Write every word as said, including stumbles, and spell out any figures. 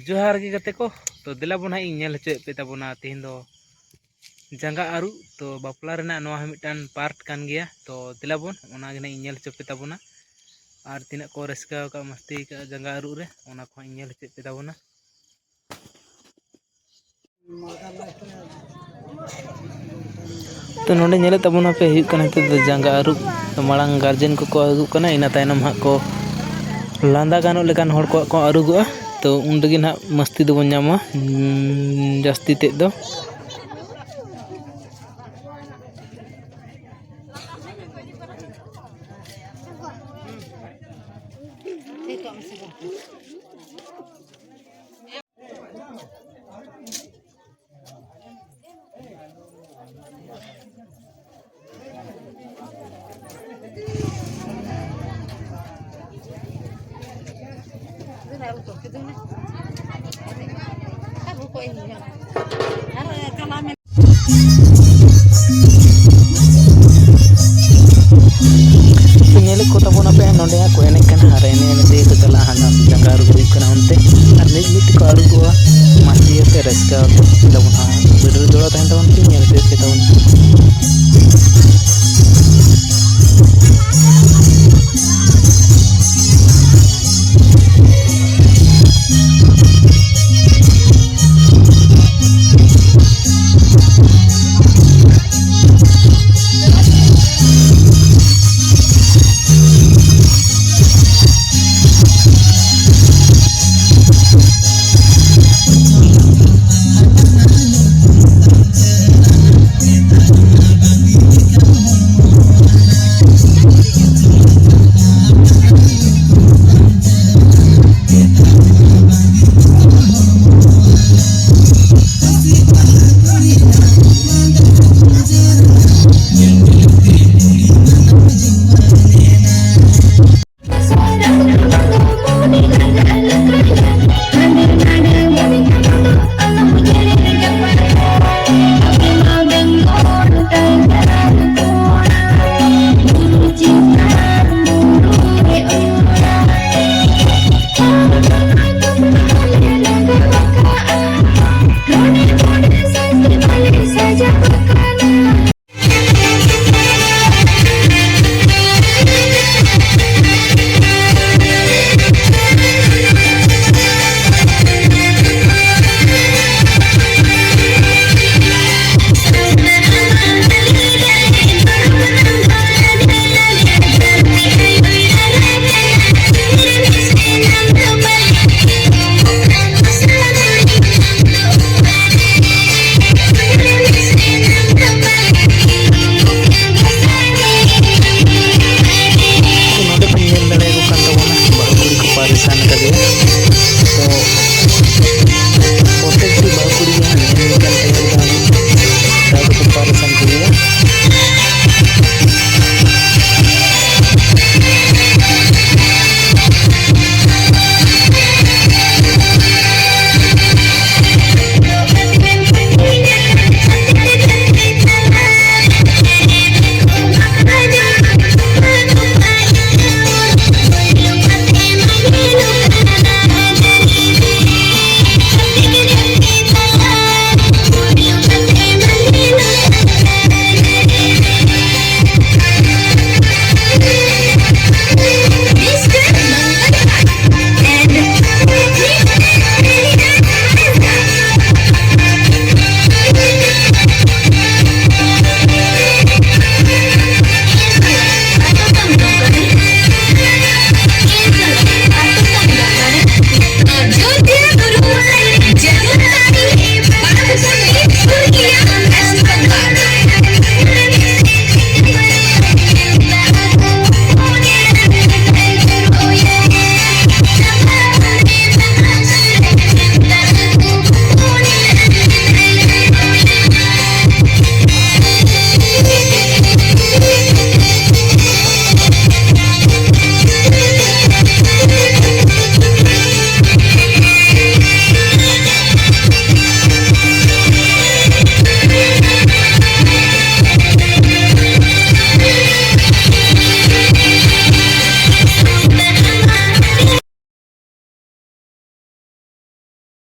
ᱡᱚᱦᱟᱨ ᱜᱮ ᱜᱟᱛᱮ ᱠᱚ᱾ ᱛᱚ ᱫᱮᱞᱟ ᱵᱚᱱ ᱦᱟᱸᱜ ᱤᱧ ᱧᱮᱞ ᱦᱚᱪᱚᱭᱮᱫ ᱯᱮ ᱛᱟᱵᱚᱱᱟ ᱛᱮᱦᱮᱧ ᱫᱚ ᱡᱟᱸᱜᱟ ᱟᱹᱨᱩᱵ᱾ ᱛᱚ ᱵᱟᱯᱞᱟ ᱨᱮᱱᱟᱜ ᱱᱚᱣᱟ ᱦᱚᱸ ᱢᱤᱫᱴᱟᱝ ᱯᱟᱨᱴ ᱠᱟᱱ ᱜᱮᱭᱟ᱾ ᱛᱚ ᱫᱮᱞᱟ ᱵᱚᱱ ᱚᱱᱟ ᱜᱮ ᱦᱟᱸᱜ ᱤᱧ ᱧᱮᱞ ᱦᱚᱪᱚ ᱯᱮ ᱛᱟᱵᱚᱱᱟ᱾ ᱟᱨ ᱛᱤᱱᱟᱹᱜ ᱠᱚ ᱨᱟᱹᱥᱠᱟᱹ ᱟᱠᱟᱫ, ᱢᱟᱹᱥᱛᱤ ᱟᱠᱟᱫ ᱡᱟᱸᱜᱟ ᱟᱹᱨᱩᱵ ᱨᱮ, ᱚᱱᱟ ᱠᱚᱦᱚᱸ ᱤᱧ ᱧᱮᱞ ᱦᱚᱪᱚᱭᱮᱫ ᱯᱮ ᱛᱟᱵᱚᱱᱟ᱾ ᱛᱚ ᱱᱚᱰᱮ ᱧᱮᱞᱮᱫ ᱛᱟᱵᱚᱱᱟᱯᱮ ᱦᱩᱭᱩᱜ ᱠᱟᱱᱟ ᱱᱤᱛᱚᱜ ᱫᱚ ᱡᱟᱸᱜᱟ ᱟᱹᱨᱩᱵ᱾ ᱛᱚ ᱢᱟᱲᱟᱝ ᱜᱟᱨᱡᱮᱱ ᱠᱚᱠᱚ ᱟᱹᱨᱩᱵ ᱠᱟᱱᱟ, ᱤᱱᱟᱹ ᱛᱟᱭᱱᱚᱢ ᱦᱟᱸᱜ ᱠᱚ ᱞᱟᱸᱫᱟ ᱜᱟᱱᱚᱜ ᱞᱮᱠᱟᱱ ᱦᱚᱲ ᱠᱚᱣᱟᱜ ᱠᱚ ᱟᱹᱨᱩᱵᱚᱜᱼᱟ᱾ ᱛᱚ ᱩᱱ ᱨᱮᱜᱮ ᱱᱟᱦᱟᱜ ᱢᱟᱹᱥᱛᱤ ᱫᱚᱵᱚᱱ ᱧᱟᱢᱟ, ᱩᱸ, ᱡᱟᱹᱥᱛᱤ ᱛᱮᱫ ᱫᱚ᱾ ᱧᱮᱞᱮᱫ ᱠᱚ ᱛᱟᱵᱚᱱᱟᱯᱮ ᱱᱚᱸᱰᱮ ᱦᱟᱸᱜ ᱠᱚ ᱮᱱᱮᱡ ᱠᱟᱱᱟ ᱟᱨ ᱮᱱᱮᱡ ᱮᱱᱮᱡ ᱛᱮᱜᱮ ᱠᱚ ᱪᱟᱞᱟᱜᱼᱟ ᱦᱟᱸᱜ ᱡᱟᱸᱜᱟ ᱟᱹᱨᱩᱵ ᱦᱩᱭᱩᱜ ᱠᱟᱱᱟ ᱚᱱᱛᱮ᱾ ᱟᱨ ᱢᱤᱫ ᱢᱤᱫ ᱛᱮᱠᱚ ᱟᱹᱨᱩᱵᱚᱜᱼᱟ, ᱢᱟᱹᱥᱤ ᱟᱛᱮ ᱨᱟᱹᱥᱠᱟᱹ ᱟᱛᱮ ᱛᱟᱵᱚᱱ ᱦᱟᱸᱜ ᱵᱷᱤᱰᱤᱭᱳ ᱡᱚᱲᱟᱣ ᱛᱟᱦᱮᱱ ᱛᱟᱵᱚᱱ ᱯᱮ, ᱧᱮᱞ ᱦᱚᱪᱚᱭ ᱯᱮ ᱛᱟᱵᱚᱱ᱾